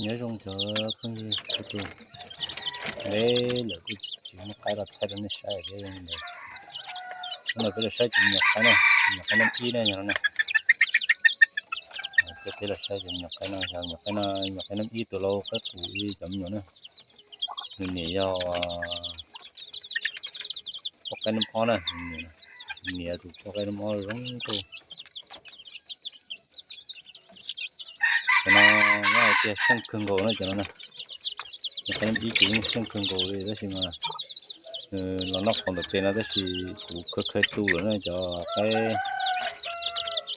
Nyob zoo cov phooj ywg txhua tus, ntev lawm kuj tsis muaj qaib los thaij rau nej saib thiab. Hnub no peb los saib cov me nyuam qaib na, me nyuam qaib nab ib na yog no na. Coj peb los saib cov me nyuam qaib no, cov me nyuam qaib no, me nyuam qaib nab ib tus lau qaib qus li cov me nyuam na. Nws niam yog poj qaib nab ob na, niam tus poj qaib nab ob zoo nkauj. Cov no nyob hais tias seej kawg nkaus na cov no na. Nyuam qaib nab ib ces yeej seej kawg nkaus li tab sis mas los noj qos ntawm tes no tab sis kuv khaws khaws tu lawm na cov qaib.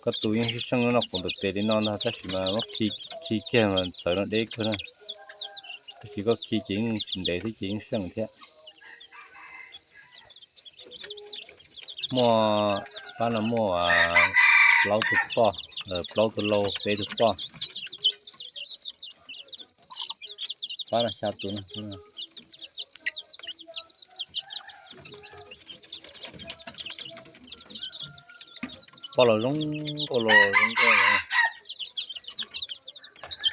Koj tu yeej seej seej noj qos ntawm tes li no ntag tab sis mas muab khi, khi kiag mas txawv no deb kawg na. Tab sis koj khi ces yeej tsis ntev thiab ces yeej seej thiab. Muaj, pab no muaj plaub tug poj, plaub tug lau peb tug poj. Pab no xya tus no. Poj los zoo nkauj los zoo nkauj.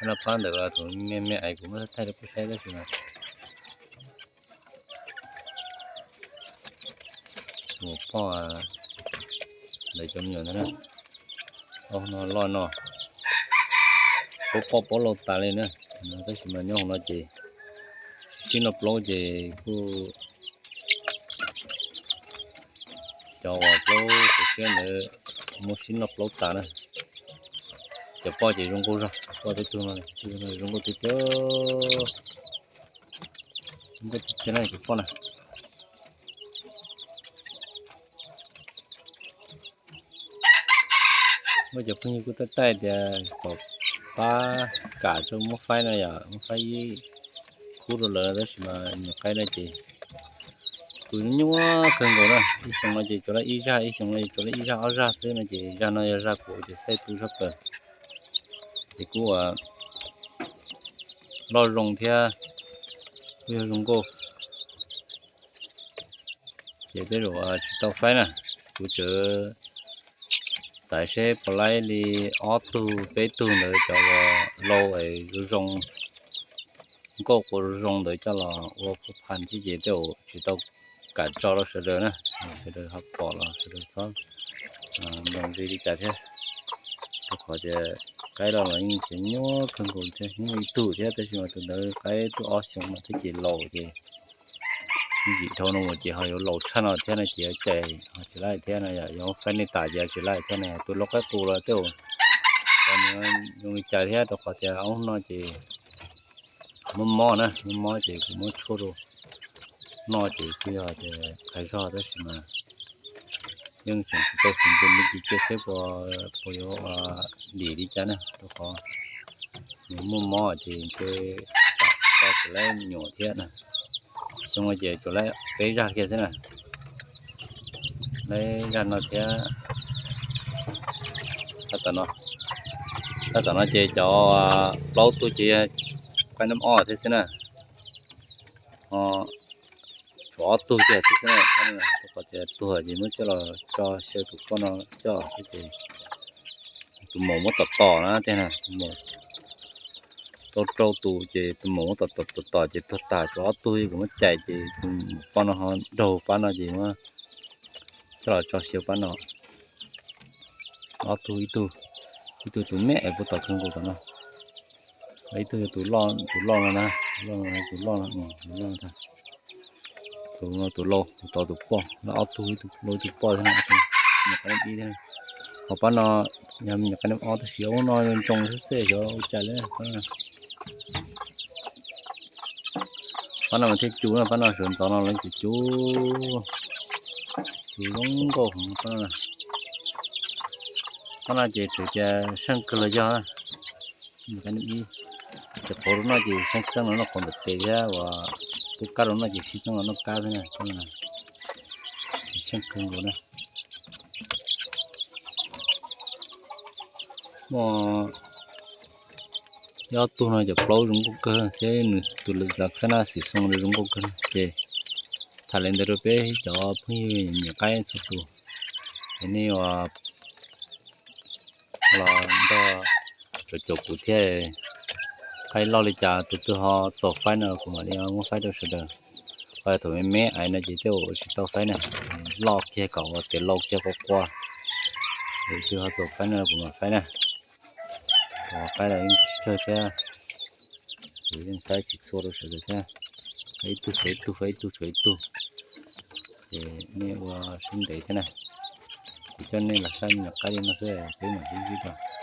No pab ntawm tus me me es kuv muab thaij rau peb saib tab sis mas tus poj ntawm cov me nyuam ntawd na. Ob no loj no, paub poj paub lau tas li na. Tab sis mas nyob hauv no ces sib noj plaub ces kuj, cov uas plaub tus siab ntawd muab sib noj plaub tas na. Cov poj ces zoo nkauj zog, poj tib tug no zoo nkauj tiag tiag. Zoo nkauj tiag tiag na cov poj na. Muaj cov phooj ywg kuj taij taij tias kom pab kam tso muab faib no yom, muab faib ib khub rau lawv tab sis mas nyuam qaib no ces tus nyuaj kawg nkaus na. Ib xyoo no ces tsuas lawm ib zaj, ib xyoo no ces tsuas lawm ib zaj ob zaj xwb no ces zaj no yog zaj kuv ua ces xaij tu tshaj plaws. Ces kuj loj zoo thiab kuj yog zoo nkauj. Ces tej zaum tsis tau faib na, kuv tseem xaiv seb puas laib li ob tug peb tug ntawd cov uas lau es zoo zoo, nkauj quas zoo zoo ntawd coj los ua phuj phas thiab ces tej zaum tsis tau kam tso rau sawv daws na, sawv daws ho pom los sawv daws txhob nploos nqi li cas thiab. Rau qhov tias qaib los los yeej tseem nyuaj kawg nkaus thiab, nyuaj ib tug thiab tab sis mas tus ntawd qaib twb ob xyoos mas thiab ces laus ces yim dhau no mus ces ho yuav laus tshaj no thiab no ces yuav cais ho tsis laib thiab no, yog faib nej tas ces tsis laib thiab no. Tus lau qaib qus los tej zaum zoo li cas thiab rau qhov tias ob hnub no ces muaj mob na, muaj mob ces kuv muab tshuaj rau noj ces kuj yog tias qhais zog tab sis mas yeej tseem tsis tau xeem npus me cis cia seb puas yuav dim li cas na, rau qhov nws muaj mob ces ntshe tso tsis laib me nyuam thiab na. Xyoo no ces tsuas laib peb zaj kiag xwb na. Laib zaj no thiab. Tab tom no ces cov plaub tug ces yog qaib nab ob thiab xwb na. Tshuav ob tug kiag thiab xwb na, rau qhov tias tuag ces muab coj los tso xyaw tus poj no coj xwb ces tus maum muab tom tom na tiag na, tus maum tau rau tus ces tus maum muab tom tom tom tom ces tuag tas, tshuav ob tug kuv muab cais ces tus poj no ho raug pab no ces muab coj los tso xyaw pab no. Ob tug, ib tug, ib tug tus me es puag tom kawg nkaus tom no, ib tug yog tus loj, tus loj no na, tus loj no, tus loj no, tus loj no, tus no tus lau, tus tod tus poj, ob tug, ib tug lau ib tug poj thiab, nyuam qaib ib thiab. Ho pab no yog me nyuam qaib nab ob tab sis ub no ntsoos xwb xwb xyov ua cas li. Pab no mas thiaj cus na, pab no sawv ntxov no lawv cus cus, cus zoo nkauj heev pab no. Pab no ces tseem tias seej kawg los yog na. Ces qhuav rau noj ces sib txeeb los noj qhuav ntawm tes thiab uas pub kab rau noj ces sib txeeb los noj kab thiab na. Seej kawg nkaus na. Muaj ib ob tug no cov plaub zoo nkauj kawg thiab nws tus lwm zav xab nab xim xoo zoo nkauj kawg ces tham li ntawd rau peb cov phooj ywg nyiam qaib txhua tus, es nej uas los nrog caum caum kuv thiab Faib loj li cas tus twg ho txaus faib no kuv mam li muab faib rau sawv daws. Ho thaum me me ais no ces tej zaum ua tsis tau faib na, loj kiag kom ua tiav lau kiag qua qua, tus twg ho txaus faib no kuv mam faib na. Thaum faib los yeej tsis tsawg thiab, kuv yeej faib tsis txhua rau sawv daws thiab. Faib ib tug tshuav ib tug, faib ib tug tshuav ib tug, ces nej ua siab ntev thiab na. Kuv coj nej los saib me nyuam qaib li no xwb, peb mam sib ntsib dua.